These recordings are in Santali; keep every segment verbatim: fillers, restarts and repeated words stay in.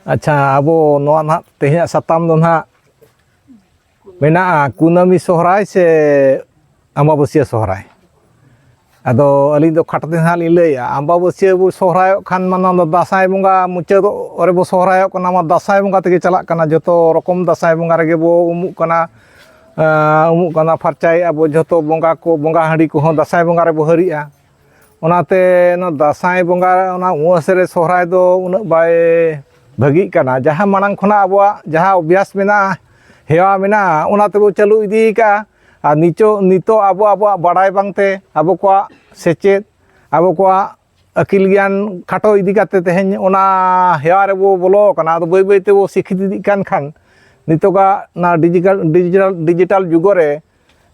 ᱟᱪᱪᱷᱟ, ᱟᱵᱚ ᱱᱚᱣᱟ ᱱᱟᱦᱟᱜ ᱛᱮᱦᱮᱧᱟᱜ ᱥᱟᱛᱟᱢ ᱫᱚ ᱱᱟᱦᱟᱜ ᱢᱮᱱᱟᱜᱼᱟ ᱠᱩᱱᱟᱹᱢᱤ ᱥᱚᱦᱨᱟᱭ ᱥᱮ ᱟᱢᱵᱟᱵᱟᱹᱥᱭᱟᱹ ᱥᱚᱦᱨᱟᱭ᱾ ᱟᱫᱚ ᱟᱹᱞᱤᱧ ᱫᱚ ᱠᱷᱟᱴᱚ ᱛᱮ ᱱᱟᱦᱟᱜ ᱞᱤᱧ ᱞᱟᱹᱭᱟ, ᱟᱢᱵᱟᱵᱟᱹᱥᱭᱟᱹ ᱵᱚ ᱥᱚᱦᱨᱟᱭᱚᱜ ᱠᱷᱟᱱ ᱢᱟ ᱱᱚᱣᱟ ᱫᱚ ᱫᱟᱸᱥᱟᱭ ᱵᱚᱸᱜᱟ ᱢᱩᱪᱟᱹᱫᱚᱜ ᱨᱮᱵᱚ ᱥᱚᱦᱨᱟᱭᱚᱜ ᱠᱟᱱᱟ, ᱢᱟ ᱫᱟᱸᱥᱟᱭ ᱵᱚᱸᱜᱟ ᱛᱮᱜᱮ ᱪᱟᱞᱟᱜ ᱠᱟᱱᱟ᱾ ᱡᱚᱛᱚ ᱨᱚᱠᱚᱢ ᱫᱟᱸᱥᱟᱭ ᱵᱚᱸᱜᱟ ᱨᱮᱜᱮ ᱵᱚ ᱩᱢᱩᱜ ᱠᱟᱱᱟ, ᱟᱸ, ᱩᱢᱩᱜ ᱠᱟᱱᱟ, ᱯᱷᱟᱨᱪᱟᱭᱮᱫᱼᱟ ᱵᱚ᱾ ᱡᱚᱛᱚ ᱵᱚᱸᱜᱟ ᱠᱚ, ᱵᱚᱸᱜᱟ ᱦᱟᱺᱰᱤ ᱠᱚᱦᱚᱸ ᱫᱟᱸᱥᱟᱭ ᱵᱚᱸᱜᱟ ᱨᱮᱵᱚ ᱦᱟᱹᱨᱤᱜᱼᱟ᱾ ᱚᱱᱟᱛᱮ ᱱᱚᱣᱟ ᱫᱟᱸᱥᱟᱭ ᱵᱚᱸᱜᱟ, ᱚᱱᱟ ᱩᱢᱟᱹᱥ ᱨᱮ ᱥᱚᱦᱨᱟᱭ ᱫᱚ ᱩᱱᱟᱹᱜ ᱵᱟᱭ ᱵᱷᱟᱹᱜᱤᱜ ᱠᱟᱱᱟ᱾ ᱡᱟᱦᱟᱸ ᱢᱟᱲᱟᱝ ᱠᱷᱚᱱᱟᱜ ᱟᱵᱚᱣᱟᱜ ᱡᱟᱦᱟᱸ ᱚᱵᱷᱭᱟᱥ ᱢᱮᱱᱟᱜᱼᱟ, ᱦᱮᱣᱟ ᱢᱮᱱᱟᱜᱼᱟ, ᱚᱱᱟ ᱛᱮᱵᱚ ᱪᱟᱹᱞᱩ ᱤᱫᱤ ᱠᱟᱜᱼᱟ᱾ ᱟᱨ ᱱᱤᱛᱚᱜ, ᱱᱤᱛᱚᱜ ᱟᱵᱚ, ᱟᱵᱚᱣᱟᱜ ᱵᱟᱲᱟᱭ ᱵᱟᱝᱛᱮ, ᱟᱵᱚ ᱠᱚᱣᱟᱜ ᱥᱮᱪᱮᱫ, ᱟᱵᱚ ᱠᱚᱣᱟᱜ ᱟᱹᱠᱤᱞ ᱜᱮᱭᱟᱱ ᱠᱷᱟᱴᱚ ᱤᱫᱤ ᱠᱟᱛᱮ ᱛᱮᱦᱮᱧ ᱚᱱᱟ ᱦᱮᱣᱟ ᱨᱮᱵᱚ ᱵᱚᱞᱚ ᱟᱠᱟᱱᱟ᱾ ᱟᱫᱚ ᱵᱟᱹᱭ ᱵᱟᱹᱭ ᱛᱮᱵᱚ ᱥᱤᱠᱷᱤᱛ ᱤᱫᱤᱜ ᱠᱟᱱ ᱠᱷᱟᱱ, ᱱᱤᱛᱚᱜᱟᱜ ᱚᱱᱟ ᱰᱤᱡᱤᱴᱟᱞ, ᱰᱤᱡᱤᱴᱟᱞ, ᱰᱤᱡᱤᱴᱟᱞ ᱡᱩᱜᱚ ᱨᱮ,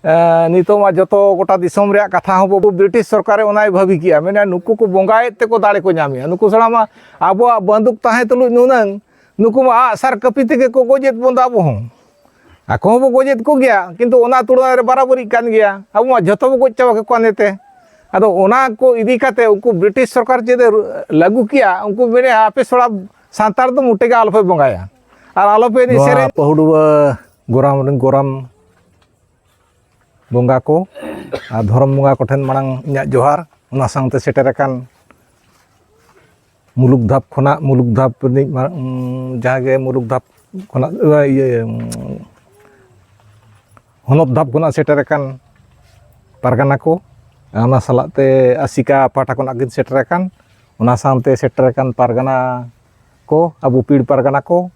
ᱮᱸ, ᱱᱤᱛᱚᱜ ᱢᱟ ᱡᱚᱛᱚ ᱜᱚᱴᱟ ᱫᱤᱥᱚᱢ ᱨᱮᱭᱟᱜ ᱠᱟᱛᱷᱟ ᱦᱚᱸ ᱵᱚ, ᱵᱨᱤᱴᱤᱥ ᱥᱚᱨᱠᱟᱨᱮ ᱚᱱᱟᱭ ᱵᱷᱟᱹᱵᱤ ᱠᱮᱜᱼᱟ, ᱢᱮᱱᱟ ᱱᱩᱠᱩ ᱠᱚ ᱵᱚᱸᱜᱟᱭᱮᱫ ᱛᱮᱠᱚ ᱫᱟᱲᱮ ᱠᱚ ᱧᱟᱢᱮᱜᱼᱟ᱾ ᱱᱩᱠᱩ ᱥᱟᱞᱟᱜ ᱢᱟ ᱟᱵᱚᱣᱟᱜ ᱵᱟᱱᱫᱩᱠ ᱛᱟᱦᱮᱸ ᱛᱩᱞᱩᱡ ᱱᱩᱱᱟᱹᱝ, ᱱᱩᱠᱩ ᱢᱟ ᱟᱜᱼᱥᱟᱨ ᱠᱟᱹᱯᱤ ᱛᱮᱜᱮ ᱠᱚ ᱜᱚᱡᱮᱫ ᱵᱚᱱ ᱫᱚ ᱟᱵᱚ ᱦᱚᱸ᱾ ᱟᱠᱚ ᱦᱚᱸᱵᱚ ᱜᱚᱡᱮᱫ ᱠᱚᱜᱮᱭᱟ, ᱠᱤᱱᱛᱩ ᱚᱱᱟ ᱛᱩᱞᱚᱱᱟ ᱨᱮ ᱵᱟᱨᱟᱵᱟᱹᱨᱤᱜ ᱠᱟᱱ ᱜᱮᱭᱟ᱾ ᱟᱵᱚ ᱢᱟ ᱡᱷᱚᱛᱚ ᱵᱚ ᱜᱚᱡ ᱪᱟᱵᱟ ᱠᱮᱠᱚᱣᱟ ᱱᱮᱛᱮ᱾ ᱟᱫᱚ ᱚᱱᱟ ᱠᱚ ᱤᱫᱤ ᱠᱟᱛᱮ ᱩᱱᱠᱩ ᱵᱨᱤᱴᱤᱥ ᱥᱚᱨᱠᱟᱨ ᱪᱮᱫ ᱮ ᱞᱟᱹᱜᱩ ᱠᱮᱜᱼᱟ, ᱩᱱᱠᱩ ᱢᱮᱱᱮᱜᱼᱟ, "ᱟᱯᱮ ᱥᱚᱲᱟ ᱥᱟᱱᱛᱟᱲ ᱫᱚ ᱢᱚᱴᱮ ᱜᱮ ᱟᱞᱚᱯᱮ ᱵᱚᱸᱜᱟᱭᱟ ᱟᱨ ᱟᱞᱚᱯᱮ ᱮᱱᱮᱡ ᱱᱚᱣᱟ ᱥᱮᱨᱮᱧ᱾" ᱯᱟᱹᱦᱩᱲᱩᱣᱟᱹ ᱜᱚᱨᱟᱢ ᱨᱮᱱ ᱜᱚᱨᱟᱢ ᱵᱚᱸᱜᱟ ᱠᱚ ᱟᱨ ᱫᱷᱚᱨᱚᱢ ᱵᱚᱸᱜᱟ ᱠᱚᱴᱷᱮᱱ ᱢᱟᱲᱟᱝ ᱤᱧᱟᱹᱜ ᱡᱚᱦᱟᱨ, ᱚᱱᱟ ᱥᱟᱶᱛᱮ ᱥᱮᱴᱮᱨ ᱟᱠᱟᱱ ᱢᱩᱞᱩᱠ ᱫᱷᱟᱯ ᱠᱷᱚᱱᱟᱜ, ᱢᱩᱞᱩᱠ ᱫᱷᱟᱯ ᱨᱤᱱᱤᱡ ᱢᱟ-, ᱩᱸ, ᱡᱟᱦᱟᱸ ᱜᱮ ᱢᱩᱞᱩᱠ ᱫᱷᱟᱯ ᱠᱷᱚᱱᱟᱜ, ᱤᱭᱟᱹ, ᱩᱸ, ᱦᱚᱱᱚᱛ ᱫᱷᱟᱯ ᱠᱷᱚᱱᱟᱜ ᱥᱮᱴᱮᱨ ᱟᱠᱟᱱ ᱯᱟᱨᱜᱟᱱᱟ ᱠᱚ, ᱚᱱᱟ ᱥᱟᱞᱟᱜ ᱛᱮ ᱟᱥᱮᱠᱟ ᱯᱟᱦᱴᱟ ᱠᱷᱚᱱᱟᱜ ᱠᱤᱱ ᱥᱮᱴᱮᱨ ᱟᱠᱟᱱ, ᱚᱱᱟ ᱥᱟᱶᱛᱮ ᱥᱮᱴᱮᱨ ᱟᱠᱟᱱ ᱯᱟᱨᱜᱟᱱᱟ ᱠᱚ, ᱟᱵᱚ ᱯᱤᱲ ᱯᱟᱨᱜᱟᱱᱟ ᱠᱚ,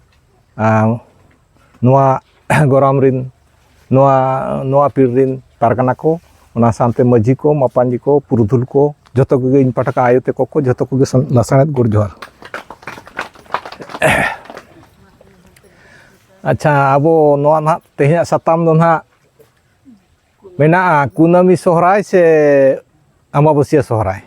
ᱟᱨ ᱱᱚᱣᱟ ᱜᱚᱨᱟᱢ ᱨᱤᱱ, ᱱᱚᱣᱟ, ᱱᱚᱣᱟ ᱯᱤᱲ ᱨᱤᱱ ᱯᱟᱨᱜᱟᱱᱟ ᱠᱚ, ᱚᱱᱟ ᱥᱟᱶᱛᱮ ᱢᱟᱹᱡᱷᱤ ᱠᱚ, ᱢᱟᱯᱟᱧᱡᱤ ᱠᱚ, ᱯᱩᱨᱩᱫᱷᱩᱞ ᱠᱚ, ᱡᱚᱛᱚ ᱠᱚᱜᱮ ᱤᱧ ᱯᱟᱦᱴᱟ ᱠᱷᱚᱱ ᱟᱭᱳ ᱛᱟᱠᱚ ᱠᱚ, ᱡᱚᱛᱚ ᱠᱚᱜᱮ ᱥᱟᱱ-, ᱞᱟᱥᱟᱲᱦᱮᱫ ᱜᱚᱰ ᱡᱚᱦᱟᱨ᱾ ᱟᱪᱪᱷᱟ, ᱟᱵᱚ ᱱᱚᱣᱟ ᱱᱟᱦᱟᱜ ᱛᱮᱦᱮᱧᱟᱜ ᱥᱟᱛᱟᱢ ᱫᱚ ᱱᱟᱦᱟᱜ ᱢᱮᱱᱟᱜᱼᱟ ᱠᱩᱱᱟᱹᱢᱤ ᱥᱚᱦᱨᱟᱭ ᱥᱮ ᱟᱢᱵᱟᱵᱟᱹᱥᱭᱟᱹ ᱥᱚᱦᱨᱟᱭ᱾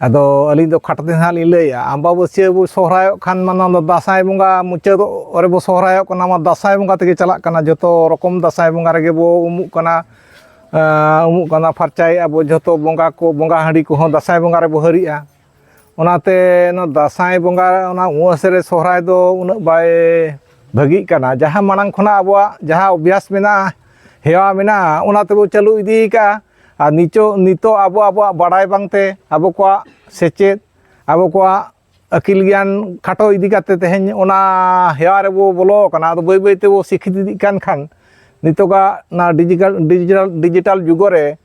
ᱟᱫᱚ ᱟᱹᱞᱤᱧ ᱫᱚ ᱠᱷᱟᱴᱚ ᱛᱮ ᱱᱟᱦᱟᱜ ᱞᱤᱧ ᱞᱟᱹᱭᱟ, ᱟᱢᱵᱟᱵᱟᱹᱥᱭᱟᱹ ᱵᱚ ᱥᱚᱦᱨᱟᱭᱚᱜ ᱠᱷᱟᱱ ᱢᱟ ᱱᱚᱣᱟ ᱫᱚ ᱫᱟᱸᱥᱟᱭ ᱵᱚᱸᱜᱟ ᱢᱩᱪᱟᱹᱫᱚᱜ ᱨᱮᱵᱚ ᱥᱚᱦᱨᱟᱭᱚᱜ ᱠᱟᱱᱟ, ᱢᱟ ᱫᱟᱸᱥᱟᱭ ᱵᱚᱸᱜᱟ ᱛᱮᱜᱮ ᱪᱟᱞᱟᱜ ᱠᱟᱱᱟ᱾ ᱡᱚᱛᱚ ᱨᱚᱠᱚᱢ ᱫᱟᱸᱥᱟᱭ ᱵᱚᱸᱜᱟ ᱨᱮᱜᱮ ᱵᱚ ᱩᱢᱩᱜ ᱠᱟᱱᱟ, ᱟᱸ, ᱩᱢᱩᱜ ᱠᱟᱱᱟ, ᱯᱷᱟᱨᱪᱟᱭᱮᱫᱼᱟ ᱵᱚ᱾ ᱡᱚᱛᱚ ᱵᱚᱸᱜᱟ ᱠᱚ, ᱵᱚᱸᱜᱟ ᱦᱟᱺᱰᱤ ᱠᱚᱦᱚᱸ ᱫᱟᱸᱥᱟᱭ ᱵᱚᱸᱜᱟ ᱨᱮᱵᱚ ᱦᱟᱹᱨᱤᱜᱼᱟ᱾ ᱚᱱᱟᱛᱮ ᱱᱚᱣᱟ ᱫᱟᱸᱥᱟᱭ ᱵᱚᱸᱜᱟ ᱚᱱᱟ ᱩᱢᱟᱹᱥ ᱨᱮ ᱥᱚᱦᱨᱟᱭ ᱫᱚ ᱩᱱᱟᱹᱜ ᱵᱟᱭ ᱵᱷᱟᱹᱜᱤᱜ ᱠᱟᱱᱟ᱾ ᱡᱟᱦᱟᱸ ᱢᱟᱲᱟᱝ ᱠᱷᱚᱱᱟᱜ ᱟᱵᱚᱣᱟᱜ ᱡᱟᱦᱟᱸ ᱚᱵᱷᱭᱟᱥ ᱢᱮᱱᱟᱜᱼᱟ, ᱦᱮᱣᱟ ᱢᱮᱱᱟᱜᱼᱟ, ᱚᱱᱟ ᱛᱮᱵᱚ ᱪᱟᱹᱞᱩ ᱤᱫᱤ ᱠᱟᱜᱼᱟ᱾ ᱟᱨ ᱱᱤᱛᱚᱜ, ᱱᱤᱛᱚᱜ ᱟᱵᱚ ᱟᱵᱚᱣᱟᱜ ᱵᱟᱲᱟᱭ ᱵᱟᱝᱛᱮ ᱟᱵᱚ ᱠᱚᱣᱟᱜ ᱥᱮᱪᱮᱫ, ᱟᱵᱚ ᱠᱚᱣᱟᱜ ᱟᱹᱠᱤᱞ ᱜᱮᱭᱟᱱ ᱠᱷᱟᱴᱚ ᱤᱫᱤ ᱠᱟᱛᱮ ᱛᱮᱦᱮᱧ ᱚᱱᱟ ᱦᱮᱣᱟ ᱨᱮᱵᱚ ᱵᱚᱞᱚ ᱟᱠᱟᱱᱟ᱾ ᱟᱫᱚ ᱵᱟᱹᱭ ᱵᱟᱹᱭ ᱛᱮᱵᱚ ᱥᱤᱠᱷᱤᱛ ᱤᱫᱤᱜ ᱠᱟᱱ ᱠᱷᱟᱱ ᱱᱤᱛᱚᱜᱟᱜ ᱚᱱᱟ ᱰᱤᱡᱤᱴᱟᱞ, ᱰᱤᱡᱤᱴᱟᱞ, ᱰᱤᱡᱤᱴᱟᱞ ᱡᱩᱜᱚ ᱨᱮ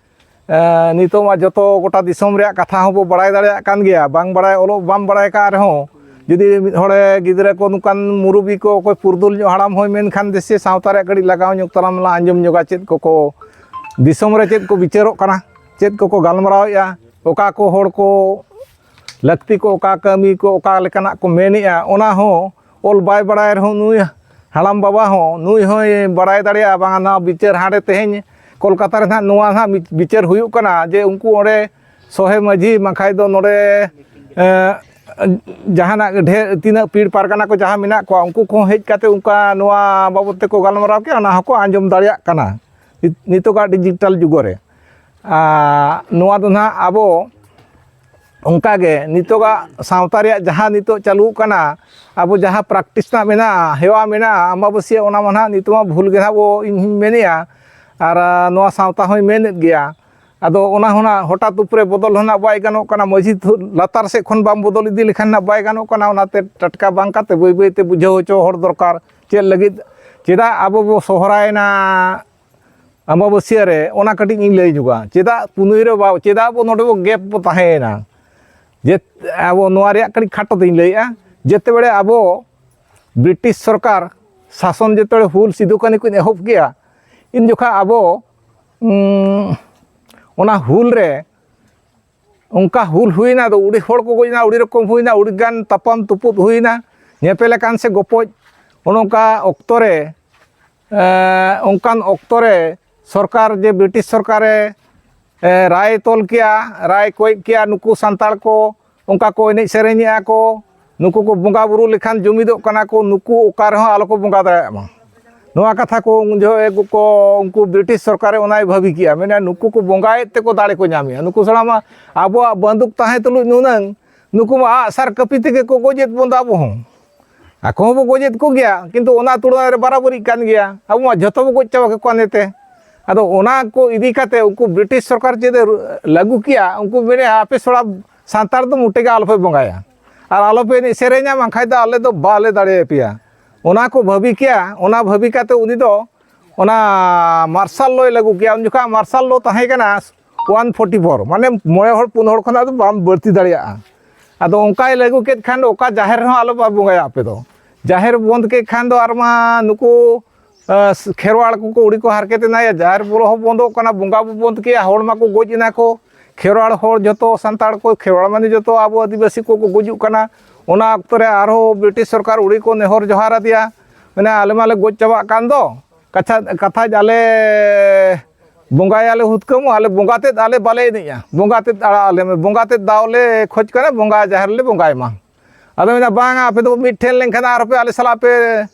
ᱮᱸ, ᱱᱤᱛᱚᱜ ᱢᱟ ᱡᱚᱛᱚ ᱜᱚᱴᱟ ᱫᱤᱥᱚᱢ ᱨᱮᱭᱟᱜ ᱠᱟᱛᱷᱟ ᱦᱚᱸᱵᱚ ᱵᱟᱲᱟᱭ ᱫᱟᱲᱮᱭᱟᱜ ᱠᱟᱱ ᱜᱮᱭᱟ᱾ ᱵᱟᱝ ᱵᱟᱲᱟᱭ, ᱚᱞᱚᱜ ᱵᱟᱢ ᱵᱟᱲᱟᱭ ᱠᱟᱜ ᱨᱮᱦᱚᱸ, ᱡᱩᱫᱤ ᱢᱤᱫ ᱦᱚᱲᱮ, ᱜᱤᱫᱽᱨᱟᱹ ᱠᱚ, ᱱᱚᱝᱠᱟᱱ ᱢᱩᱨᱩᱵᱤ ᱠᱚ, ᱚᱠᱚᱭ ᱯᱩᱨᱩᱫᱷᱩᱞ ᱧᱚᱜ ᱦᱟᱲᱟᱢ ᱦᱚᱸᱭ ᱢᱮᱱᱠᱷᱟᱱ, ᱫᱮᱥᱮ ᱥᱟᱶᱛᱟ ᱨᱮᱭᱟᱜ ᱠᱟᱹᱴᱤᱡ ᱞᱟᱜᱟᱣ ᱧᱚᱜ ᱛᱟᱞᱟᱝ ᱢᱮ, ᱟᱸᱡᱚᱢ ᱧᱚᱜᱟ ᱪᱮᱫ ᱠᱚᱠᱚ ᱫᱤᱥᱚᱢ ᱨᱮ ᱪᱮᱫ ᱠᱚ ᱵᱤᱪᱟᱹᱨᱚᱜ ᱠᱟᱱᱟ, ᱪᱮᱫ ᱠᱚᱠᱚ ᱜᱟᱞᱢᱟᱨᱟᱣᱮᱫᱼᱟ, ᱚᱠᱟ ᱠᱚ ᱦᱚᱲ ᱠᱚ ᱞᱟᱹᱠᱛᱤ ᱠᱚ, ᱚᱠᱟ ᱠᱟᱹᱢᱤ ᱠᱚ, ᱚᱠᱟ ᱞᱮᱠᱟᱱᱟᱜ ᱠᱚ ᱢᱮᱱᱮᱫᱼᱟ, ᱚᱱᱟ ᱦᱚᱸ ᱚᱞ ᱵᱟᱭ ᱵᱟᱲᱟᱭ ᱨᱮᱦᱚᱸ ᱱᱩᱭ ᱦᱟᱲᱟᱢ ᱵᱟᱵᱟ ᱦᱚᱸ, ᱱᱩᱭ ᱦᱚᱸᱭ ᱵᱟᱲᱟᱭ ᱫᱟᱲᱮᱭᱟᱜᱼᱟ, ᱵᱟᱝᱟ ᱱᱚᱣᱟ ᱵᱤᱪᱟᱹᱨ ᱦᱟᱸᱰᱮ ᱛᱮᱦᱮᱧ ᱠᱳᱞᱠᱟᱛᱟ ᱨᱮ ᱱᱟᱦᱟᱜ ᱱᱚᱣᱟ ᱱᱟᱦᱟᱜ ᱵᱤᱪᱟᱹᱨ ᱦᱩᱭᱩᱜ ᱠᱟᱱᱟ ᱡᱮ ᱩᱱᱠᱩ ᱚᱸᱰᱮ ᱥᱚᱦᱮ ᱢᱟᱹᱡᱷᱤ ᱵᱟᱝᱠᱷᱟᱡ ᱫᱚ ᱱᱚᱰᱮ, ᱮᱸ, ᱡᱟᱦᱟᱱᱟᱜ ᱰᱷᱮᱨ ᱛᱤᱱᱟᱹᱜ ᱯᱤᱲ ᱯᱟᱨᱜᱟᱱᱟ ᱠᱚ ᱡᱟᱦᱟᱸ ᱢᱮᱱᱟᱜ ᱠᱚᱣᱟ, ᱩᱱᱠᱩ ᱠᱚᱦᱚᱸ ᱦᱮᱡ ᱠᱟᱛᱮ ᱚᱱᱠᱟ ᱱᱚᱣᱟ ᱵᱟᱵᱚᱫ ᱛᱮᱠᱚ ᱜᱟᱞᱢᱟᱨᱟᱣ ᱠᱮᱜᱼᱟ, ᱚᱱᱟ ᱦᱚᱸᱠᱚ ᱟᱸᱡᱚᱢ ᱫᱟᱲᱮᱭᱟᱜ ᱠᱟᱱᱟ ᱱᱤᱛᱚᱜᱟᱜ ᱰᱤᱡᱤᱴᱟᱞ ᱡᱩᱜᱚ ᱨᱮ᱾ ᱟᱨ ᱱᱚᱣᱟ ᱫᱚ ᱱᱟᱦᱟᱜ ᱟᱵᱚ ᱚᱱᱠᱟᱜᱮ ᱱᱤᱛᱚᱜᱟᱜ ᱥᱟᱶᱛᱟ ᱨᱮᱭᱟᱜ ᱡᱟᱦᱟᱸ ᱱᱤᱛᱚᱜ ᱪᱟᱹᱞᱩᱜ ᱠᱟᱱᱟ, ᱟᱵᱚ ᱡᱟᱦᱟᱸ ᱯᱨᱮᱠᱴᱤᱥ ᱨᱮᱱᱟᱜ ᱢᱮᱱᱟᱜᱼᱟ, ᱦᱮᱣᱟ ᱢᱮᱱᱟᱜᱼᱟ, ᱟᱢᱵᱟᱵᱟᱹᱥᱭᱟᱹ, ᱚᱱᱟ ᱢᱟ ᱱᱟᱦᱟᱜ ᱱᱤᱛᱚᱜ ᱢᱟ ᱵᱷᱩᱞ ᱜᱮ ᱱᱟᱦᱟᱜ ᱵᱚ, ᱤᱧ ᱦᱚᱧ ᱢᱮᱱᱮᱫᱼᱟ᱾ ᱟᱨ ᱱᱚᱣᱟ ᱥᱟᱶᱛᱟ ᱦᱚᱸᱭ ᱢᱮᱱᱮᱫ ᱜᱮᱭᱟ᱾ ᱟᱫᱚ ᱚᱱᱟ ᱦᱚᱸ ᱱᱟᱦᱟᱜ ᱦᱚᱴᱟᱛ ᱩᱯᱨᱮ ᱵᱚᱫᱚᱞ ᱦᱚᱸ ᱱᱟᱦᱟᱜ ᱵᱟᱭ ᱜᱟᱱᱚᱜ ᱠᱟᱱᱟ᱾ ᱢᱟᱹᱡᱷᱤ ᱛᱷᱩ-, ᱞᱟᱛᱟᱨ ᱥᱮᱫ ᱠᱷᱚᱱ ᱵᱟᱢ ᱵᱚᱫᱚᱞ ᱤᱫᱤ ᱞᱮᱠᱷᱟᱱ ᱱᱟᱦᱟᱜ ᱵᱟᱭ ᱜᱟᱱᱚᱜ ᱠᱟᱱᱟ᱾ ᱚᱱᱟᱛᱮ ᱴᱟᱴᱠᱟ ᱵᱟᱝ ᱠᱟᱛᱮ ᱵᱟᱹᱭ ᱵᱟᱹᱭ ᱛᱮ ᱵᱩᱡᱷᱟᱹᱣ ᱦᱚᱪᱚ ᱦᱚᱲ ᱫᱚᱨᱠᱟᱨ᱾ ᱪᱮᱫ ᱞᱟᱹᱜᱤᱫ, ᱪᱮᱫᱟᱜ ᱟᱵᱚ ᱵᱚ ᱥᱚᱦᱨᱟᱭᱮᱱᱟ ᱟᱢᱵᱟᱵᱟᱹᱥᱭᱟᱹ ᱨᱮ, ᱚᱱᱟ ᱠᱟᱹᱴᱤᱡ ᱤᱧ ᱞᱟᱹᱭ ᱧᱚᱜᱟ᱾ ᱪᱮᱫᱟᱜ ᱯᱩᱱᱟᱹᱭ ᱨᱮ ᱵᱟ-, ᱪᱮᱫᱟᱜ ᱟᱵᱚ ᱱᱚᱰᱮ ᱵᱚ ᱜᱮᱯ ᱵᱚ ᱛᱟᱦᱮᱸᱭᱮᱱᱟ? ᱡᱮ ᱟᱵᱚ ᱱᱚᱣᱟ ᱨᱮᱭᱟᱜ ᱠᱟᱹᱴᱤᱡ ᱠᱷᱟᱴᱚ ᱛᱮᱧ ᱞᱟᱹᱭᱮᱜᱼᱟ᱾ ᱡᱮᱛᱮ ᱵᱮᱲᱮ ᱟᱵᱚ ᱵᱨᱤᱴᱤᱥ ᱥᱚᱨᱠᱟᱨ ᱥᱟᱥᱚᱱ ᱡᱮᱛᱮ ᱵᱮᱲᱮ ᱦᱩᱞ ᱥᱤᱫᱩ ᱠᱟᱹᱱᱦᱩ ᱠᱤᱱ ᱮᱦᱚᱵ ᱠᱮᱜᱼᱟ, ᱤᱱ ᱡᱚᱠᱷᱟ ᱟᱵᱚ, ᱩᱸ, ᱚᱱᱟ ᱦᱩᱞ ᱨᱮ ᱚᱱᱠᱟ ᱦᱩᱞ ᱦᱩᱭᱱᱟ, ᱟᱫᱚ ᱟᱹᱰᱤ ᱦᱚᱲ ᱠᱚ ᱜᱚᱡ ᱮᱱᱟ, ᱟᱹᱰᱤ ᱨᱚᱠᱚᱢ ᱦᱩᱭᱱᱟ, ᱟᱹᱰᱤ ᱜᱟᱱ ᱛᱟᱯᱟᱢ ᱛᱩᱯᱩᱫ ᱦᱩᱭᱱᱟ, ᱧᱮᱯᱮᱞ ᱟᱠᱟᱱ ᱥᱮ ᱜᱚᱯᱚᱡ᱾ ᱚᱱᱮ ᱚᱱᱠᱟ ᱚᱠᱛᱚ ᱨᱮ, ᱮᱸ, ᱚᱱᱠᱟᱱ ᱚᱠᱛᱚ ᱨᱮ ᱥᱚᱨᱠᱟᱨ, ᱡᱮ ᱵᱨᱤᱴᱤᱥ ᱥᱚᱨᱠᱟᱨᱮ, ᱮ, ᱨᱟᱭ ᱛᱚᱞ ᱠᱮᱜᱼᱟ, ᱨᱟᱭ ᱠᱚᱭᱮᱫ ᱠᱮᱜᱼᱟ, ᱱᱩᱠᱩ ᱥᱟᱱᱛᱟᱲ ᱠᱚ ᱚᱱᱠᱟ ᱠᱚ ᱮᱱᱮᱡ ᱥᱮᱨᱮᱧᱮᱜᱼᱟ ᱠᱚ, ᱱᱩᱠᱩ ᱠᱚ ᱵᱚᱸᱜᱟ ᱵᱩᱨᱩ ᱞᱮᱠᱷᱟᱱ ᱡᱩᱢᱤᱫᱚᱜ ᱠᱟᱱᱟ ᱠᱚ, ᱱᱩᱠᱩ ᱚᱠᱟ ᱨᱮᱦᱚᱸ ᱟᱞᱚ ᱠᱚ ᱵᱚᱸᱜᱟ ᱫᱟᱲᱮᱭᱟᱜ ᱢᱟ᱾ ᱱᱚᱣᱟ ᱠᱟᱛᱷᱟ ᱠᱚ ᱩᱱ ᱡᱚᱦᱚᱜ ᱠᱚ, ᱩᱱᱠᱩ ᱵᱨᱤᱴᱤᱥ ᱥᱚᱨᱠᱟᱨᱮ ᱚᱱᱟᱭ ᱵᱷᱟᱹᱵᱤ ᱠᱮᱜᱼᱟ, ᱢᱮᱱᱟ ᱱᱩᱠᱩ ᱠᱚ ᱵᱚᱸᱜᱟᱭᱮᱫ ᱛᱮᱠᱚ ᱫᱟᱲᱮ ᱠᱚ ᱧᱟᱢᱮᱜᱼᱟ, ᱱᱩᱠᱩ ᱥᱟᱞᱟᱜ ᱢᱟ ᱟᱵᱚᱣᱟᱜ ᱵᱟᱹᱱᱫᱩᱠ ᱛᱟᱦᱮᱸ ᱛᱩᱞᱩᱡ ᱱᱩᱱᱟᱹᱝ ᱱᱩᱠᱩ ᱢᱟ ᱟᱜᱼᱥᱟᱨ ᱠᱟᱹᱯᱤ ᱛᱮᱜᱮ ᱠᱚ ᱜᱚᱡᱮᱫ ᱵᱚᱱ ᱫᱚ ᱟᱵᱚ ᱦᱚᱸ᱾ ᱟᱠᱚ ᱦᱚᱸᱵᱚ ᱜᱚᱡᱮᱫ ᱠᱚᱜᱮᱭᱟ, ᱠᱤᱱᱛᱩ ᱚᱱᱟ ᱛᱩᱞᱚᱱᱟ ᱨᱮ ᱵᱟᱨᱟᱵᱟᱹᱨᱤᱜ ᱠᱟᱱ ᱜᱮᱭᱟ᱾ ᱟᱵᱚ ᱢᱟ ᱡᱷᱚᱛᱚ ᱵᱚ ᱜᱚᱡ ᱪᱟᱵᱟ ᱠᱮᱫ ᱠᱚᱣᱟ ᱱᱮᱛᱮ᱾ ᱟᱫᱚ ᱚᱱᱟ ᱠᱚ ᱤᱫᱤ ᱠᱟᱛᱮ ᱩᱱᱠᱩ ᱵᱨᱤᱴᱤᱥ ᱥᱚᱨᱠᱟᱨ ᱪᱮᱫ ᱮ ᱞᱟᱹᱜᱩ ᱠᱮᱜᱼᱟ, ᱩᱱᱠᱩ ᱢᱮᱱᱮᱫᱼᱟ, "ᱟᱯᱮ ᱥᱚᱲᱟ ᱥᱟᱱᱛᱟᱲ ᱫᱚ ᱢᱚᱴᱮ ᱜᱮ ᱟᱞᱚᱯᱮ ᱵᱚᱸᱜᱟᱭᱟ ᱟᱨ ᱟᱞᱚᱯᱮ ᱮᱱᱮᱡ ᱥᱮᱨᱮᱧᱟ, ᱵᱟᱝᱠᱷᱟᱡ ᱫᱚ ᱟᱞᱮ ᱫᱚ ᱵᱟᱞᱮ ᱫᱟᱲᱮᱭᱟᱯᱮᱭᱟ᱾" ᱚᱱᱟ ᱠᱚ ᱵᱷᱟᱹᱵᱤ ᱠᱮᱜᱼᱟ᱾ ᱚᱱᱟ ᱵᱷᱟᱹᱵᱤ ᱠᱟᱛᱮ ᱩᱱᱤ ᱫᱚ ᱚᱱᱟ ᱢᱟᱨᱥᱟᱞ ᱞᱚᱭ ᱞᱟᱹᱜᱩ ᱠᱮᱜᱼᱟ᱾ ᱩᱱ ᱡᱚᱠᱷᱟᱜ ᱢᱟᱨᱥᱟᱞ ᱞᱚ ᱛᱟᱦᱮᱸ ᱠᱟᱱᱟ ᱚᱣᱟᱱ ᱯᱷᱳᱨᱴᱤ ᱯᱷᱳᱨ, ᱢᱟᱱᱮ ᱢᱚᱬᱮ ᱦᱚᱲ ᱯᱩᱱ ᱦᱚᱲ ᱠᱷᱚᱱᱟᱜ ᱫᱚ ᱵᱟᱢ ᱵᱟᱹᱲᱛᱤ ᱫᱟᱲᱮᱭᱟᱜᱼᱟ᱾ ᱟᱫᱚ ᱚᱱᱠᱟᱭ ᱞᱟᱹᱜᱩ ᱠᱮᱫ ᱠᱷᱟᱱ ᱫᱚ ᱚᱠᱟ ᱡᱟᱦᱮᱨ ᱨᱮᱦᱚᱸ ᱟᱞᱚ ᱯᱮ ᱵᱚᱸᱜᱟᱭᱟ ᱟᱯᱮ ᱫᱚ᱾ ᱡᱟᱦᱮᱨ ᱵᱚᱱᱫ ᱠᱮᱫ ᱠᱷᱟᱱ ᱫᱚ ᱟᱨ ᱢᱟ ᱱᱩᱠᱩ, ᱟᱸ, ᱠᱷᱮᱨᱣᱟᱲ ᱠᱚᱠᱚ ᱟᱹᱰᱤ ᱠᱚ ᱦᱟᱨᱠᱮᱛ ᱮᱱᱟ, ᱡᱟᱦᱮᱨ ᱵᱚᱞᱚ ᱦᱚᱸ ᱵᱚᱱᱫᱚᱜ ᱠᱟᱱᱟ, ᱵᱚᱸᱜᱟ ᱵᱚ ᱵᱚᱱᱫ ᱠᱮᱜᱼᱟ, ᱦᱚᱲ ᱢᱟᱠᱚ ᱜᱚᱡ ᱮᱱᱟ ᱠᱚ, ᱠᱷᱮᱨᱣᱟᱲ ᱦᱚᱲ ᱡᱚᱛᱚ ᱥᱟᱱᱛᱟᱲ ᱠᱚ, ᱠᱷᱮᱨᱣᱟᱲ ᱢᱟᱱᱮ ᱡᱚᱛᱚ ᱟᱵᱚ ᱟᱹᱫᱤᱵᱟᱹᱥᱤ ᱠᱚᱠᱚ ᱜᱩᱡᱩᱜ ᱠᱟᱱᱟ᱾ ᱚᱱᱟ ᱚᱠᱛᱚ ᱨᱮ ᱟᱨᱦᱚᱸ ᱵᱨᱤᱴᱤᱥ ᱥᱚᱨᱠᱟᱨ ᱟᱹᱰᱤ ᱠᱚ ᱱᱮᱦᱚᱨ ᱡᱚᱦᱟᱨ ᱟᱫᱮᱭᱟ, ᱢᱮᱱᱟ, "ᱟᱞᱮ ᱢᱟᱞᱮ ᱜᱚᱡ ᱪᱟᱵᱟᱜ ᱠᱟᱱ ᱫᱚ, ᱠᱟᱛᱷᱟ ᱠᱟᱛᱷᱟᱡ ᱟᱞᱮ ᱵᱚᱸᱜᱟᱭᱟᱞᱮ ᱦᱩᱛᱠᱟᱹᱢᱚᱜ, ᱟᱞᱮ ᱵᱚᱸᱜᱟ ᱛᱮᱫ ᱟᱞᱮ ᱵᱟᱞᱮ ᱮᱱᱮᱡᱼᱟ, ᱵᱚᱸᱜᱟ ᱛᱮᱫ ᱟᱲᱟᱜ ᱟᱞᱮ ᱢᱮ, ᱵᱚᱸᱜᱟ ᱛᱮᱫ ᱫᱟᱣ ᱞᱮ ᱠᱷᱚᱡᱽ ᱠᱟᱱᱟ, ᱵᱚᱸᱜᱟ ᱡᱟᱦᱮᱨ ᱨᱮᱞᱮ ᱵᱚᱸᱜᱟᱭ ᱢᱟ᱾" ᱟᱫᱚ ᱢᱮᱱᱟ, "ᱵᱟᱝᱟ, ᱟᱯᱮ ᱫᱚ ᱢᱤᱫ ᱴᱷᱮᱱ ᱞᱮᱱᱠᱷᱟᱱ ᱟᱨ ᱟᱯᱮ ᱟᱞᱮ ᱥᱟᱞᱟᱜ ᱯᱮ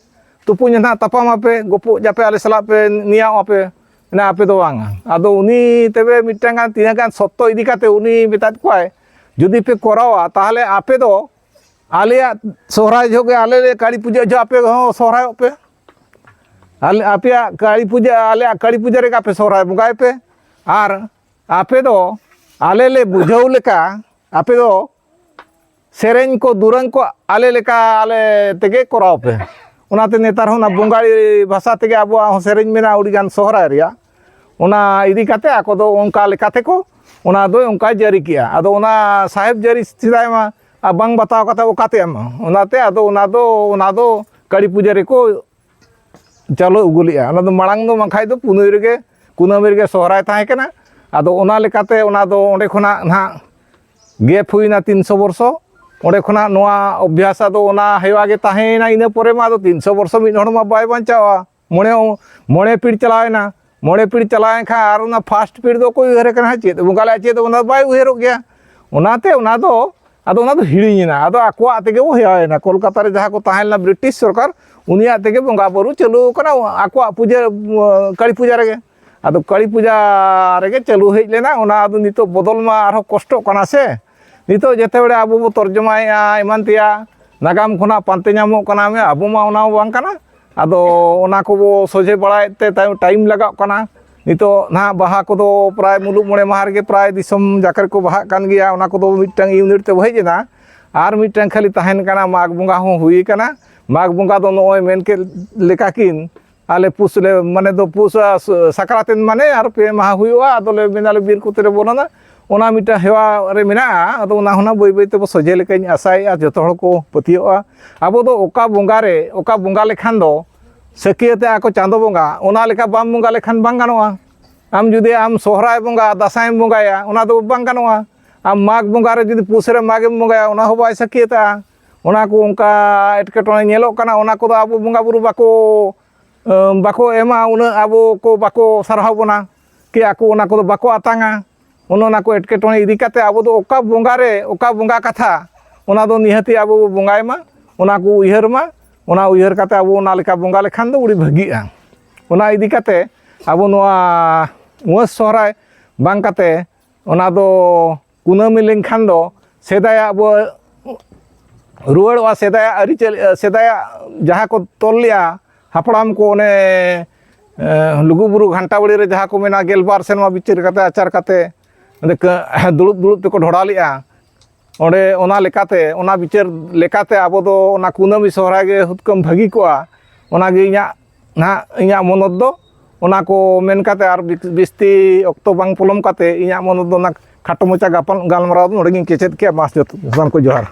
ᱛᱩᱯᱩᱧᱟ ᱱᱟᱦᱟᱜ, ᱛᱟᱯᱟᱢ ᱟᱯᱮ, ᱜᱚᱯᱚᱡ ᱟᱯᱮ, ᱟᱞᱮ ᱥᱟᱞᱟᱜ ᱯᱮ ᱱᱮᱭᱟᱣ ᱟᱯᱮ, ᱢᱮᱱᱟ ᱟᱯᱮ ᱫᱚ ᱵᱟᱝᱟ᱾" ᱟᱫᱚ ᱩᱱᱤ ᱛᱚᱵᱮ ᱢᱤᱫᱴᱟᱝ ᱜᱟᱱ, ᱛᱤᱱᱟᱹᱜ ᱜᱟᱱ ᱥᱚᱛᱛᱚ ᱤᱫᱤ ᱠᱟᱛᱮ ᱩᱱᱤ ᱢᱮᱛᱟᱫ ᱠᱚᱣᱟᱭ, "ᱡᱩᱫᱤ ᱯᱮ ᱠᱚᱨᱟᱣᱟ, ᱛᱟᱦᱚᱞᱮ ᱟᱯᱮ ᱫᱚ ᱟᱞᱮᱭᱟᱜ ᱥᱚᱦᱨᱟᱭ ᱡᱚᱦᱚᱜ ᱜᱮ, ᱟᱞᱮ ᱞᱮ ᱠᱟᱹᱞᱤ ᱯᱩᱡᱟᱹ ᱡᱚᱦᱚᱜ ᱟᱯᱮ ᱦᱚᱸ ᱥᱚᱦᱨᱟᱭᱚᱜ ᱯᱮ, ᱟᱞᱮ, ᱟᱯᱮᱭᱟᱜ ᱠᱟᱹᱞᱤ ᱯᱩᱡᱟᱹ, ᱟᱞᱮᱭᱟᱜ ᱠᱟᱹᱞᱤ ᱯᱩᱡᱟᱹ ᱨᱮᱜᱮ ᱟᱯᱮ ᱥᱚᱦᱨᱟᱭ ᱵᱚᱸᱜᱟᱭ ᱯᱮ, ᱟᱨ ᱟᱯᱮ ᱫᱚ ᱟᱞᱮ ᱞᱮ ᱵᱩᱡᱷᱟᱹᱣ ᱞᱮᱠᱟ ᱟᱯᱮ ᱫᱚ ᱥᱮᱨᱮᱧ ᱠᱚ, ᱫᱩᱨᱟᱹᱝ ᱠᱚ ᱟᱞᱮ ᱞᱮᱠᱟ ᱟᱞᱮ ᱛᱮᱜᱮ ᱠᱚᱨᱟᱣ ᱯᱮ᱾" ᱚᱱᱟᱛᱮ ᱱᱮᱛᱟᱨ ᱦᱚᱸ ᱚᱱᱟ ᱵᱚᱸᱜᱟᱲᱤ ᱵᱷᱟᱥᱟ ᱛᱮᱜᱮ ᱟᱵᱚᱣᱟᱜ ᱦᱚᱸ ᱥᱮᱨᱮᱧ ᱢᱮᱱᱟᱜᱼᱟ ᱟᱹᱰᱤᱜᱟᱱ ᱥᱚᱦᱨᱟᱭ ᱨᱮᱭᱟᱜ᱾ ᱚᱱᱟ ᱤᱫᱤ ᱠᱟᱛᱮ ᱟᱠᱚ ᱫᱚ ᱚᱱᱠᱟ ᱞᱮᱠᱟ ᱛᱮᱠᱚ, ᱚᱱᱟ ᱫᱚ ᱚᱱᱠᱟᱭ ᱡᱟᱹᱨᱤ ᱠᱮᱜᱼᱟ᱾ ᱟᱫᱚ ᱚᱱᱟ ᱥᱟᱦᱮᱵᱽ ᱡᱟᱹᱨᱤ ᱥᱮᱫᱟᱭ ᱢᱟ ᱟᱨ ᱵᱟᱝ ᱵᱟᱛᱟᱣ ᱠᱟᱛᱮ ᱚᱠᱟᱛᱮ ᱮᱢᱟ? ᱚᱱᱟᱛᱮ ᱟᱫᱚ ᱚᱱᱟ ᱫᱚ, ᱚᱱᱟ ᱫᱚ ᱠᱟᱹᱞᱤ ᱯᱩᱡᱟᱹ ᱨᱮᱠᱚ ᱪᱟᱹᱞᱩ ᱟᱹᱜᱩ ᱞᱮᱜᱼᱟ᱾ ᱚᱱᱟ ᱫᱚ ᱢᱟᱲᱟᱝ ᱫᱚ ᱵᱟᱝᱠᱷᱟᱡ ᱫᱚ ᱯᱩᱱᱟᱹᱭ ᱨᱮᱜᱮ, ᱠᱩᱱᱟᱹᱢᱤ ᱨᱮᱜᱮ ᱥᱚᱦᱨᱟᱭ ᱛᱟᱦᱮᱸ ᱠᱟᱱᱟ᱾ ᱟᱫᱚ ᱚᱱᱟ ᱞᱮᱠᱟᱛᱮ ᱚᱱᱟ ᱫᱚ ᱚᱸᱰᱮ ᱠᱷᱚᱱᱟᱜ ᱱᱟᱦᱟᱜ ᱜᱮᱯ ᱦᱩᱭᱱᱟ ᱛᱤᱱᱥᱚ ᱵᱚᱨᱥᱚ᱾ ᱚᱸᱰᱮ ᱠᱷᱚᱱᱟᱜ ᱱᱚᱣᱟ ᱚᱵᱷᱭᱟᱥ ᱟᱫᱚ ᱚᱱᱟ ᱦᱮᱣᱟ ᱜᱮ ᱛᱟᱦᱮᱸᱭᱮᱱᱟ᱾ ᱤᱱᱟᱹ ᱯᱚᱨᱮ ᱢᱟ ᱟᱫᱚ ᱛᱤᱱᱥᱚ ᱵᱚᱨᱥᱚ ᱢᱤᱫ ᱦᱚᱲ ᱢᱟ ᱵᱟᱭ ᱵᱟᱧᱪᱟᱣᱟ᱾ ᱢᱚᱬᱮ, ᱢᱚᱬᱮ ᱯᱤᱲ ᱪᱟᱞᱟᱣᱮᱱᱟ᱾ ᱢᱚᱬᱮ ᱯᱤᱲ ᱪᱟᱞᱟᱣᱮᱱ ᱠᱷᱟᱱ ᱟᱨ ᱚᱱᱟ ᱯᱷᱟᱥᱴ ᱯᱤᱲ ᱫᱚ ᱚᱠᱚᱭ ᱩᱭᱦᱟᱹᱨᱮ ᱠᱟᱱᱟ ᱪᱮᱫ ᱵᱚᱸᱜᱟ ᱞᱮ ᱪᱮᱫ, ᱚᱱᱟ ᱫᱚ ᱵᱟᱭ ᱩᱭᱦᱟᱹᱨᱚᱜ ᱜᱮᱭᱟ᱾ ᱚᱱᱟᱛᱮ ᱚᱱᱟ ᱫᱚ, ᱟᱫᱚ ᱚᱱᱟ ᱫᱚ ᱦᱤᱲᱤᱧᱮᱱᱟ᱾ ᱟᱫᱚ ᱟᱠᱚᱣᱟᱜ ᱛᱮᱜᱮ ᱵᱚ ᱦᱮᱣᱟᱭᱮᱱᱟ᱾ ᱠᱳᱞᱠᱟᱛᱟ ᱨᱮ ᱡᱟᱦᱟᱸ ᱠᱚ ᱛᱟᱦᱮᱸ ᱞᱮᱱᱟ ᱵᱨᱤᱴᱤᱥ ᱥᱚᱨᱠᱟᱨ, ᱩᱱᱤᱭᱟᱜ ᱛᱮᱜᱮ ᱵᱚᱸᱜᱟ ᱵᱩᱨᱩ ᱪᱟᱹᱞᱩ ᱟᱠᱟᱱᱟ ᱟᱠᱚᱣᱟᱜ ᱯᱩᱡᱟᱹ, ᱠᱟᱹᱞᱤ ᱯᱩᱡᱟ ᱨᱮᱜᱮ᱾ ᱟᱫᱚ ᱠᱟᱹᱞᱤ ᱯᱩᱡᱟ ᱨᱮᱜᱮ ᱪᱟᱹᱞᱩ ᱦᱮᱡ ᱞᱮᱱᱟ᱾ ᱚᱱᱟ ᱟᱫᱚ ᱱᱤᱛᱚᱜ ᱵᱚᱫᱚᱞ ᱢᱟ ᱟᱨᱦᱚᱸ ᱠᱚᱥᱴᱚᱜ ᱠᱟᱱᱟ ᱥᱮ᱾ ᱱᱤᱛᱚᱜ ᱡᱮᱛᱮ ᱵᱮᱲᱮ ᱟᱵᱚ ᱵᱚ ᱛᱚᱨᱡᱚᱢᱟᱭᱮᱫᱼᱟ ᱮᱢᱟᱱ ᱛᱮᱭᱟᱜ, ᱱᱟᱜᱟᱢ ᱠᱷᱚᱱᱟᱜ ᱯᱟᱱᱛᱮ ᱧᱟᱢᱚᱜ ᱠᱟᱱᱟ, ᱟᱵᱚ ᱢᱟ ᱚᱱᱟ ᱢᱟ ᱵᱟᱝ ᱠᱟᱱᱟ᱾ ᱟᱫᱚ ᱚᱱᱟ ᱠᱚᱵᱚ ᱥᱚᱡᱷᱮ ᱵᱟᱲᱟᱭᱮᱫ ᱛᱮ ᱴᱟᱭᱤᱢ ᱞᱟᱜᱟᱜ ᱠᱟᱱᱟ᱾ ᱱᱤᱛᱚᱜ ᱱᱟᱦᱟᱜ ᱵᱟᱦᱟ ᱠᱚᱫᱚ ᱯᱨᱟᱭ ᱢᱩᱞᱩᱜ ᱢᱚᱬᱮ ᱢᱟᱦᱟ ᱨᱮᱜᱮ ᱯᱨᱟᱭ ᱫᱤᱥᱚᱢ ᱡᱟᱠᱮ ᱨᱮᱠᱚ ᱵᱟᱦᱟᱜ ᱠᱟᱱ ᱜᱮᱭᱟ᱾ ᱚᱱᱟ ᱠᱚᱫᱚ ᱢᱤᱫᱴᱟᱝ ᱤᱭᱩᱱᱤᱴ ᱛᱮ ᱦᱮᱡ ᱮᱱᱟ᱾ ᱟᱨ ᱢᱤᱫᱴᱟᱝ ᱠᱷᱟᱹᱞᱤ ᱛᱟᱦᱮᱱ ᱠᱟᱱᱟ, ᱢᱟᱜᱽ ᱵᱚᱸᱜᱟ ᱦᱚᱸ ᱦᱩᱭ ᱟᱠᱟᱱᱟ᱾ ᱢᱟᱜᱽ ᱵᱚᱸᱜᱟ ᱫᱚ ᱱᱚᱜᱼᱚᱭ ᱢᱮᱱ ᱠᱮᱫ ᱞᱮᱠᱟ ᱠᱤᱱ, ᱟᱞᱮ ᱯᱩᱥ ᱞᱮ, ᱢᱟᱱᱮ ᱫᱚ ᱯᱩᱥ, ᱟ, ᱥᱟᱠᱨᱟᱛ ᱮᱱ ᱢᱟᱱᱮ ᱟᱨ ᱯᱮ ᱢᱟᱦᱟ ᱦᱩᱭᱩᱜᱼᱟ, ᱟᱫᱚᱞᱮ ᱢᱮᱱᱟᱞᱮ ᱵᱤᱨ ᱠᱚᱛᱮ ᱞᱮ ᱵᱚᱞᱚᱱᱟ᱾ ᱚᱱᱟ ᱢᱤᱫᱴᱟᱝ ᱦᱮᱣᱟ ᱨᱮ ᱢᱮᱱᱟᱜᱼᱟ᱾ ᱟᱫᱚ ᱚᱱᱟ ᱦᱚᱸ ᱱᱟᱜ ᱵᱟᱹᱭ ᱵᱟᱹᱭ ᱛᱮᱵᱚ ᱥᱚᱡᱷᱮ ᱞᱮᱠᱟᱧ ᱟᱥᱟᱭᱮᱫᱼᱟ, ᱡᱚᱛᱚ ᱦᱚᱲ ᱠᱚ ᱯᱟᱹᱛᱭᱟᱹᱜᱼᱟ᱾ ᱟᱵᱚ ᱫᱚ ᱚᱠᱟ ᱵᱚᱸᱜᱟ ᱨᱮ, ᱚᱠᱟ ᱵᱚᱸᱜᱟ ᱞᱮᱠᱷᱟᱱ ᱫᱚ ᱥᱟᱹᱠᱷᱤᱭᱟᱹᱛᱮ ᱟᱠᱚ ᱪᱟᱸᱫᱚ ᱵᱚᱸᱜᱟ, ᱚᱱᱟ ᱞᱮᱠᱟ ᱵᱟᱢ ᱵᱚᱸᱜᱟ ᱞᱮᱠᱷᱟᱱ ᱵᱟᱝ ᱜᱟᱱᱚᱜᱼᱟ᱾ ᱟᱢ ᱡᱩᱫᱤ ᱟᱢ ᱥᱚᱦᱨᱟᱭ ᱵᱚᱸᱜᱟ, ᱫᱟᱸᱥᱟᱭᱮᱢ ᱵᱚᱸᱜᱟᱭᱟ, ᱚᱱᱟ ᱫᱚ ᱵᱟᱝ ᱜᱟᱱᱚᱜᱼᱟ᱾ ᱟᱢ ᱢᱟᱜᱽ ᱵᱚᱸᱜᱟ ᱨᱮ ᱡᱩᱫᱤ ᱯᱩᱥ ᱨᱮ ᱢᱟᱜᱽ ᱮᱢ ᱵᱚᱸᱜᱟᱭᱟ, ᱚᱱᱟ ᱦᱚᱸ ᱵᱟᱭ ᱥᱟᱹᱠᱷᱤᱭᱟᱹᱛᱟᱜᱼᱟ᱾ ᱚᱱᱟ ᱠᱚ ᱚᱱᱠᱟ ᱮᱴᱠᱮᱴᱚᱬᱮ ᱧᱮᱞᱚᱜ ᱠᱟᱱᱟ᱾ ᱚᱱᱟ ᱠᱚᱫᱚ ᱟᱵᱚ ᱵᱚᱸᱜᱟ ᱵᱩᱨᱩ ᱵᱟᱠᱚ, ᱮᱸ, ᱵᱟᱠᱚ ᱮᱢᱟ, ᱩᱱᱟᱹᱜ ᱟᱵᱚ ᱠᱚ ᱵᱟᱠᱚ ᱥᱟᱨᱦᱟᱣ ᱵᱚᱱᱟ, ᱠᱤ ᱟᱠᱚ ᱚᱱᱟ ᱠᱚᱫᱚ ᱵᱟᱠᱚ ᱟᱛᱟᱝᱟ᱾ ᱚᱱᱮ ᱚᱱᱟ ᱠᱚ ᱮᱴᱠᱮᱴᱚᱬᱮ ᱤᱫᱤ ᱠᱟᱛᱮ ᱟᱵᱚ ᱫᱚ ᱚᱠᱟ ᱵᱚᱸᱜᱟ ᱨᱮ, ᱚᱠᱟ ᱵᱚᱸᱜᱟ ᱠᱟᱛᱷᱟ, ᱚᱱᱟ ᱫᱚ ᱱᱤᱦᱟᱹᱛᱤ ᱟᱵᱚ ᱵᱚ ᱵᱚᱸᱜᱟᱭ ᱢᱟ, ᱚᱱᱟ ᱠᱚ ᱩᱭᱦᱟᱹᱨ ᱢᱟ᱾ ᱚᱱᱟ ᱩᱭᱦᱟᱹᱨ ᱠᱟᱛᱮ ᱟᱵᱚ ᱚᱱᱟ ᱞᱮᱠᱟ ᱵᱚᱸᱜᱟ ᱞᱮᱠᱷᱟᱱ ᱫᱚ ᱟᱹᱰᱤ ᱵᱷᱟᱹᱜᱤᱜᱼᱟ᱾ ᱚᱱᱟ ᱤᱫᱤ ᱠᱟᱛᱮ ᱟᱵᱚ ᱱᱚᱣᱟ ᱩᱣᱟᱹᱥ ᱥᱚᱦᱨᱟᱭ ᱵᱟᱝ ᱠᱟᱛᱮ ᱚᱱᱟ ᱫᱚ ᱠᱩᱱᱟᱹᱢᱤ ᱞᱮᱱᱠᱷᱟᱱ ᱫᱚ ᱥᱮᱫᱟᱭᱟᱜ ᱵᱚ ᱨᱩᱣᱟᱹᱲᱚᱜᱼᱟ, ᱥᱮᱫᱟᱭᱟᱜ ᱟᱹᱨᱤᱪᱟᱹᱞᱤ, ᱥᱮᱫᱟᱭᱟᱜ ᱡᱟᱦᱟᱸ ᱠᱚ ᱛᱚᱞ ᱞᱮᱜᱼᱟ ᱦᱟᱯᱲᱟᱢ ᱠᱚ, ᱚᱱᱮ, ᱮ, ᱞᱩᱜᱩᱵᱩᱨᱩ ᱜᱷᱟᱱᱴᱟ ᱵᱟᱲᱤ ᱨᱮ ᱡᱟᱦᱟᱸ ᱠᱚ ᱢᱮᱱᱟ, ᱜᱮᱞᱵᱟᱨ ᱥᱮᱨᱢᱟ ᱵᱤᱪᱟᱹᱨ ᱠᱟᱛᱮ, ᱟᱪᱟᱨ ᱠᱟᱛᱮ, ᱚᱸᱰᱮ ᱠᱟᱹ-, ᱫᱩᱲᱩᱵ ᱫᱩᱲᱩᱵ ᱛᱮᱠᱚ ᱰᱷᱚᱲᱟ ᱞᱮᱜᱼᱟ᱾ ᱚᱸᱰᱮ ᱚᱱᱟ ᱞᱮᱠᱟᱛᱮ, ᱚᱱᱟ ᱵᱤᱪᱟᱹᱨ ᱞᱮᱠᱟᱛᱮ ᱟᱵᱚ ᱫᱚ ᱚᱱᱟ ᱠᱩᱱᱟᱹᱢᱤ ᱥᱚᱦᱨᱟᱭ ᱜᱮ ᱦᱩᱛᱠᱟᱹᱢ ᱵᱷᱟᱹᱜᱤ ᱠᱚᱜᱼᱟ᱾ ᱚᱱᱟᱜᱮ ᱤᱧᱟᱹᱜ ᱱᱟᱦᱟᱜ, ᱤᱧᱟᱹᱜ ᱢᱚᱱᱚᱛ ᱫᱚ᱾ ᱚᱱᱟ ᱠᱚ ᱢᱮᱱ ᱠᱟᱛᱮ ᱟᱨ ᱵᱤ-, ᱵᱤᱥᱛᱤ ᱚᱠᱛᱚ ᱵᱟᱝ ᱯᱚᱞᱚᱢ ᱠᱟᱛᱮ ᱤᱧᱟᱹᱜ ᱢᱚᱱᱚᱛ ᱫᱚ ᱚᱱᱟ ᱠᱷᱟᱴᱚ ᱢᱟᱪᱷᱟ ᱜᱟᱯᱟᱞ-, ᱜᱟᱞᱢᱟᱨᱟᱣ ᱫᱚ ᱱᱚᱰᱮ ᱜᱤᱧ ᱠᱮᱪᱮᱫ ᱠᱮᱜᱼᱟ᱾ ᱢᱟ ᱥᱟᱱᱟᱢ ᱠᱚ ᱡᱚᱦᱟᱨ᱾